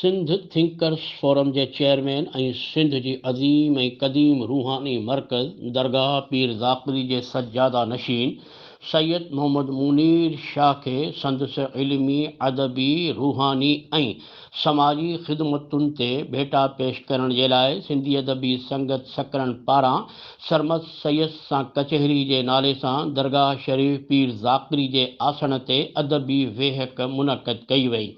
Sindh thinkers forum جي chairman ۽ Sindh جي عظيم ۽ قديم روحاني مرڪز درگاهه پير ذاڪري جي سجاده نشين سيد محمد منير شاهه کي سندس علمي، ادبي، روحاني ۽ سماجي خدمتن تي ڀيٽا پيش ڪرڻ جي لاء سنڌي ادبي سنگت سڪرنڊ پاران سرمد سيد سان ڪچهري جي نالي سان درگاهه شريف پير ذاڪري جي آسڻ تي ادبي ويهڪ منعقد ڪئي وئي.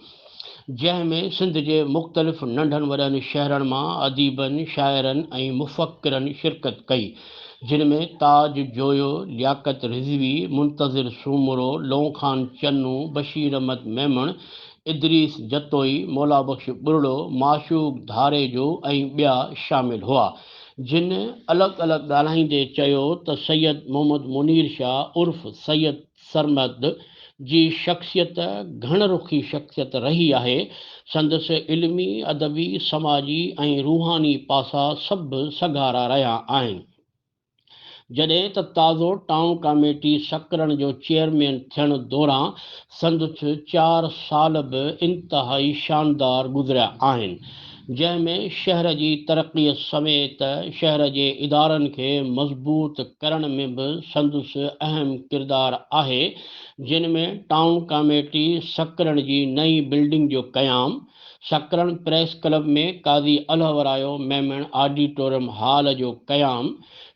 جنهن ۾ سنڌ جي مختلف ننڍن وڏن شهرن مان اديبن، شاعرن ۽ مفڪرن شرڪت ڪئي، جن ۾ تاج جويو، لياقت رضوي، منتظر سومرو، لون خان چنو، بشير احمد ميمڻ، ادريس جتوئي، مولابخش ٻرڙو، معشوق ڌاريجو ۽ ٻيا شامل هئا، جن الڳ الڳ ڳالهائيندي چيو ته سيد محمد منير شاهه عرف سيد سرمد جي شخصيت گهڻ رخي شخصيت رهي آهي. سندس علمي، ادبي، سماجي ۽ روحاني پاسا سڀ سگهارا رهيا آهن. جڏهن ته تازو ٽائون ڪاميٽي سڪرنڊ جو چيئرمين ٿيڻ دوران سندس چار سال به انتهائي شاندار گذريا آهن. جنهن ۾ شهر جي ترقيء سميت شهر جي ادارن کي مضبوط ڪرڻ ۾ به سندس اهم ڪردار آهي، جن ۾ ٽائون ڪاميٽي سڪرنڊ جي نئين بلڊنگ جو قيام، Sakrand press club ۾ Qazi Allahorayo Memon auditorium hall جو قيام،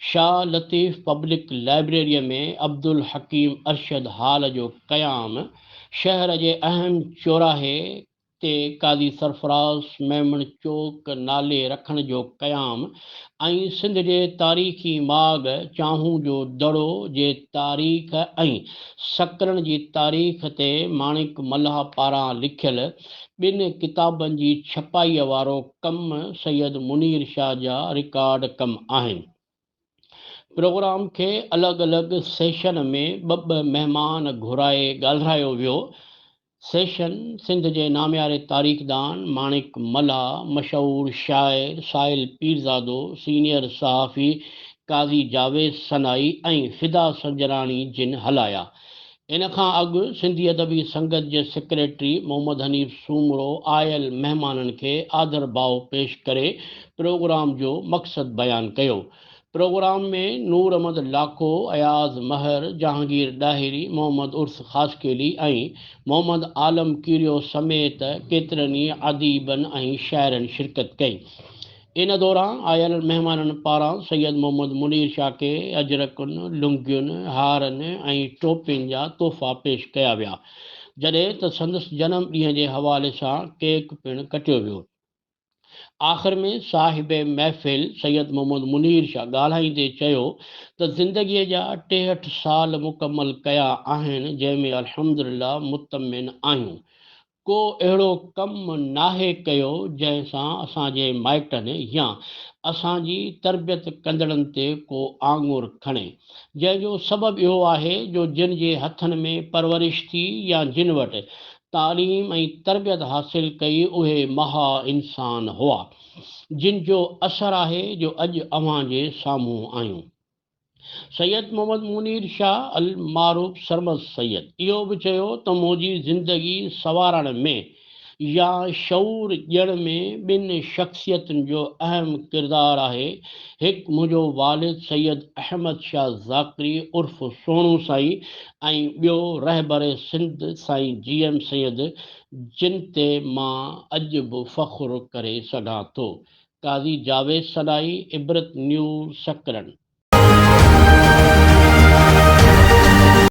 شاهه لطيف پبلڪ لائبريريء ۾ عبدالحڪيم ارشد هال جو قيام، شهر جي اهم چوراهي تي قاضي سرفراز ميمڻ چوڪ نالي رکڻ جو قيام ۽ سنڌ جي تاريخي ماڳ چانهون جو دڙو جي تاريخ ۽ سڪرڻ جي تاريخ تي ماڻڪ ملاح پاران لکيل ٻن ڪتابن جي ڇپائيء وارو ڪم سيد منير شاهه جا رڪارڊ ڪم آهن. پروگرام کي الڳ الڳ سيشن ۾ ٻه ٻه مهمان گهرائي ڳالهرايو ويو. سيشن سنڌ جي نامياري تاريخدان ماڻڪ ملاح، مشهور شاعر ساحل پيرزادو، سينيئر صحافي قاضي جاويد سنائي ۽ فدا سنجراڻي جن هلايا. ان کان اڳ سنڌي ادبي سنگت جي سيڪريٽري محمد حنيف سومرو آيل مهمانن کي آڌرڀاء پيش ڪري پروگرام جو مقصد بيان ڪيو. پروگرام ۾ نور احمد لاکو، اياز مهر، جهانگير ڏاهري، محمد عرس خاصخيلي ۽ محمد عالم ڪيريو سميت ڪيترن ئي اديبن ۽ شاعرن شرڪت ڪئي. ان دوران آيل مهمانن پاران سيد محمد منير شاهه کي اجرڪن، لنگين، هارن ۽ ٽوپين جا تحفا پيش ڪيا ويا، جڏهن ته سندس جنم ڏينهن جي حوالي سان ڪيڪ پڻ ڪٽيو ويو. آخر ۾ صاحب محفل سيد محمد منير شاهه ڳالهائيندي چيو ته زندگيء جا 63 سال مڪمل ڪيا آهن جنهن ۾ الحمدلله مطمئن آهيون ڪو اهڙو ڪم ناهي ڪيو جنهن سان اسان جي مائٽن يا اسان جي تربيت ڪندڙن تي ڪو آڱر کڻي جنهن جو سبب اهو آهي جو جن جي هٿن ۾ پرورش ٿي يا جن وٽ تعليم ۽ تربيت حاصل ڪئي اهي مها انسان هئا، جن جو اثر آهي جو اڄ اوهان جي سامهون آهيون. سيد محمد منير شاهه المعروف سرمد سيد اهو به چيو ته منهنجي زندگي سنوارڻ ۾ يا شعور ڏيڻ ۾ ٻن شخصيتن جو اهم ڪردار آهي، هڪ منهنجو والد سيد احمد شاهه ذاڪري عرف سهڻو سائين ۽ ٻيو رهبر سنڌ سائين جي ايم سيد جن تي مان اڄ به فخر ڪري سگهان ٿو. قاضي جاويد سنائي، عبرت نيوز، سڪرنڊ.